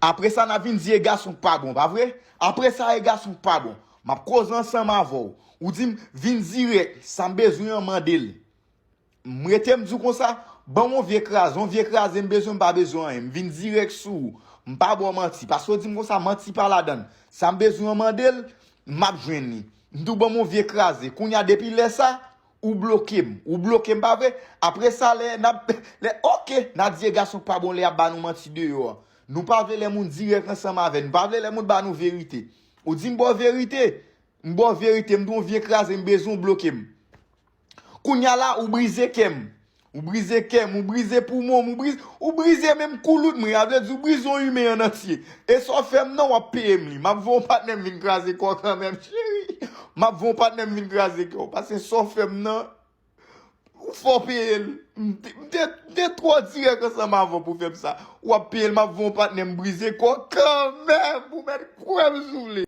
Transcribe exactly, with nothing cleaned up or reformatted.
Apre sa, n ap vin di e gason k pa bon, pa vre? Apre sa, e gason k pa bon. M ap koze ansanm avè w. Ou di m, vin dirèk, sa m bezwen an mande l. M rete m di w konsa, ban m yon vye kraze, yon vye kraze m bezwen, m pa bezwen anyen. M vin dirèk sou ou. M pa ba w manti. Paske w di m konsa, manti pa ladan l. Sa m bezwen an mande l, m ap jwenn li. M di w ban m yon vye kraze. Kounye a, depi lè sa, ou bloke m. Ou bloke m, pa vre? Apre sa, lè n ap, lè, oke, n a di e gason k pa bon lè y ap ba nou manti deyò a. Nou pa vle lè moun dirèk ansanm avè n. Nou pa vle lè moun ba nou verite. Ou di m ba w verite. M ba w verite, m di w yon vye kraze, m bezwen w bloke m. Kounye a la, ou brize kè m. Ou brize kè m, ou brize poumon m, ou brize, ou brize menm koulout mwen. Sa vle di, ou brize yon imen an antye. E sa w fè m nan, w ap peye m li. M ap voye yon patnè m vin kraze kò w kanmenm, cheri. M ap voye yon patnè m vin kraze kè w. Paske sa w fè m nan, ou fè w peye l. M te, m te, m te twò dirèk ansanm avè w pou w fè m sa. W ap peye l, m ap voye yon patnè m brize kò w kanmenm. Ou mèt kwè m si w vle.